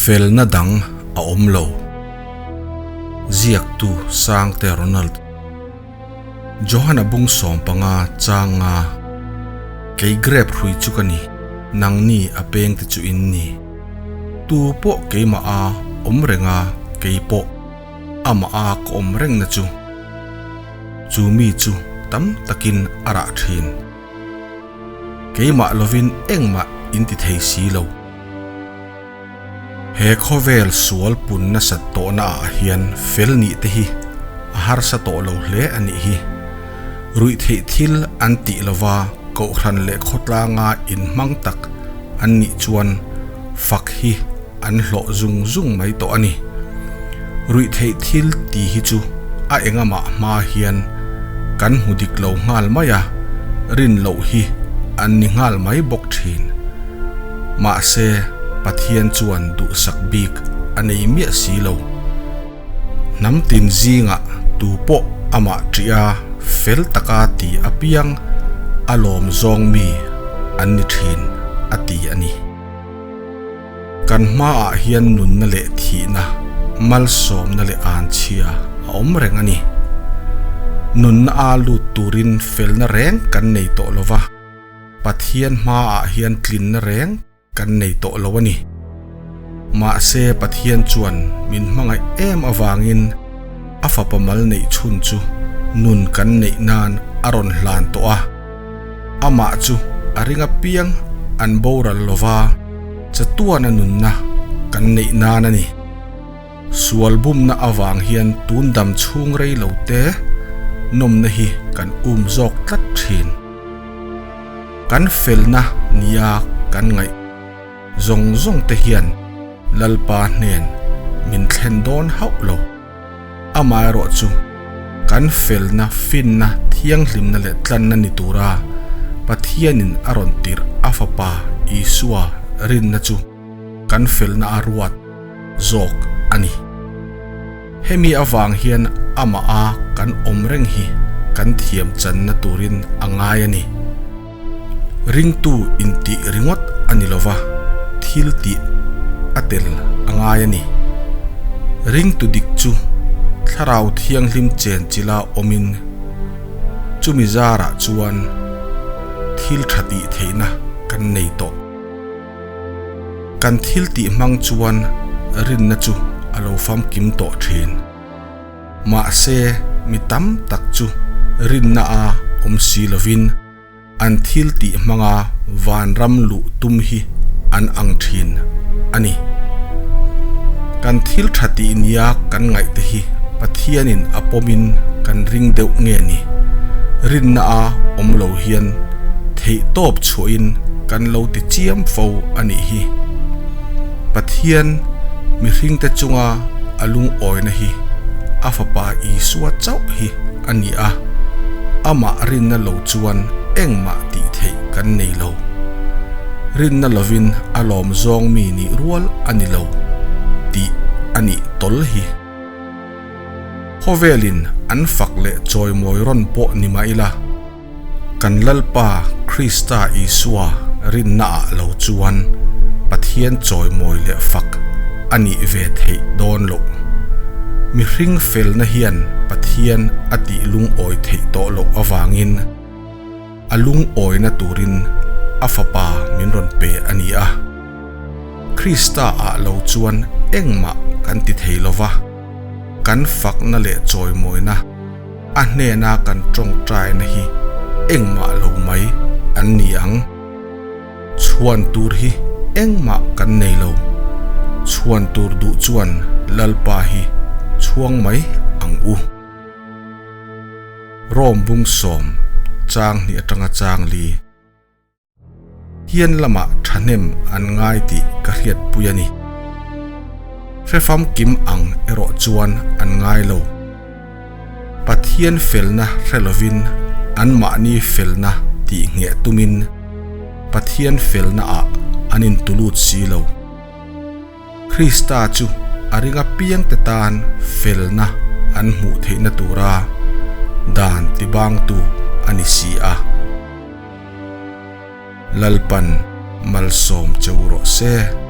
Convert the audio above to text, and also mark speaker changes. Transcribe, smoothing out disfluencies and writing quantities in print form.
Speaker 1: Felna dang a awm lo. Ziaktu Sangte Ronald. Johana bung 15 chang nga. Kei grep hrui chu ka ni, nangni a pengte chu in ni. Tu pawh keimah a awm reng a, kei pawh amah a ka awm rengna chu. Chu mi chu tam takin a rah thin. Keimah lovin engmah in ti thei si lo. He khawvel sual pun nasat tawhna ah hian fel nih te hi a harsa tawh lo hle a nih hi. Ruihtheih thil an tih lova kohhran leh khawtlanga inhmang tak an nih chuan fak hi an hlawh zung zung mai tawh a ni. Ruihtheih thil ti hi chu a engamah hma hian kan hmu dik lo nghal mai a, rin loh hi an ni nghal mai bawk thin. Mahse, Pathian chuan duhsak bik a nei miah si lo. Hnam tin zingah tu pawh amah ṭih a, fel taka ti apiang a lawm zawng mi an ni ṭhin a ti a ni. Kan hmaah hian nunna leh thihna, malsawmna leh anchhia a awm reng a ni. Nunna a lut turin felna reng kan nei tawh lo va, Pathian hmaah hian tlinna reng kan nei tawh lo a ni. Mahse Pathian chuan min hmangaih em avangin a fapa mal neih chhun chu nun kan neih nan a rawn hlan tawh a. Amah chu a ring apiang an boral lova, chatuana nunna kan neih nan a ni. Sual bumna avang hian tun dam chhung rei lo te nawmna hi kan um zawk tlat thin. Kan felna nia kan ngaih zawng zawng te hian Lalpa hnen min thlen dawn hauh lo. Amaherawhchu, kan felna, finna, thianghlimna leh tlanna ni tura Pathianin a rawn tirh a Fapa Isua rinna chu kan felna a ruat zawk a ni. Hemi avang hian amah a kan awm reng hi kan thiam channa turin a ngai a ni. Ringtu intih ringawt a ni lova, thil tih a tel a ngai a ni. Ringtu dik chu Thlarau Thianghlim chen chila awmin chumi zarah chuan thil tha tih theihna kan nei tawh. Kan thil tih hmang chuan rinna chu a lo famkim tawh thin. Mahse, mi tam tak chu rinna a awm si lovin an thil tih hmanga vanram luh tum hi an ang thin a ni. Kan thil tha tih nia kan ngaih te hi Pathianin a pawmin kan ring deuh nge ni? Rinna a awm lo hian theih tawp chhuahin kan lo ti chiam fo a nih hi. Pathian mihringte chunga a lungawina hi a Fapa Isua chauh hi a ni a, amah rinna lo chuan engmah tih theih kan nei lo. Rinna lovin a lawm zawng mi nih rual a ni lo tih a nih tawl hi. Khawvelin an fak leh chawimawi rawn pawh ni mah ila, Kan Lalpa Krista Isua rinnaah lo chuan Pathian chawimawi leh fak a nih ve theih dawn loh. Mihring felna hian Pathian a tih lungawi theih tawh loh avangin a lungawina turin a Fapa min rawn pe a ni a. Krista-ah lo chuan engmah kan ti thei lo va, kan fakna leh chawimawina, A hnena kan tawngtaina hi engmah lo mai an ni ang. Chhuan tur hi engmah kan nei lo. Chhuan tur duh chuan Lalpa hi chhuang mai ang u. Rom bung sawm chang hnih atanga chang li. Hian lamah thahnem an ngai tih ka hriatpui a ni. Hrefam kim ang erawh chuan an ngai lo. Pathian felna hre lovin anmahni felna tih ngheh tumin Pathian felnaah an intulut si lo. Krista chu a ring apiangte tan felna an hmuh theihna tura dan tibangtu a ni si a. Lalpan malsawm cheu rawh se.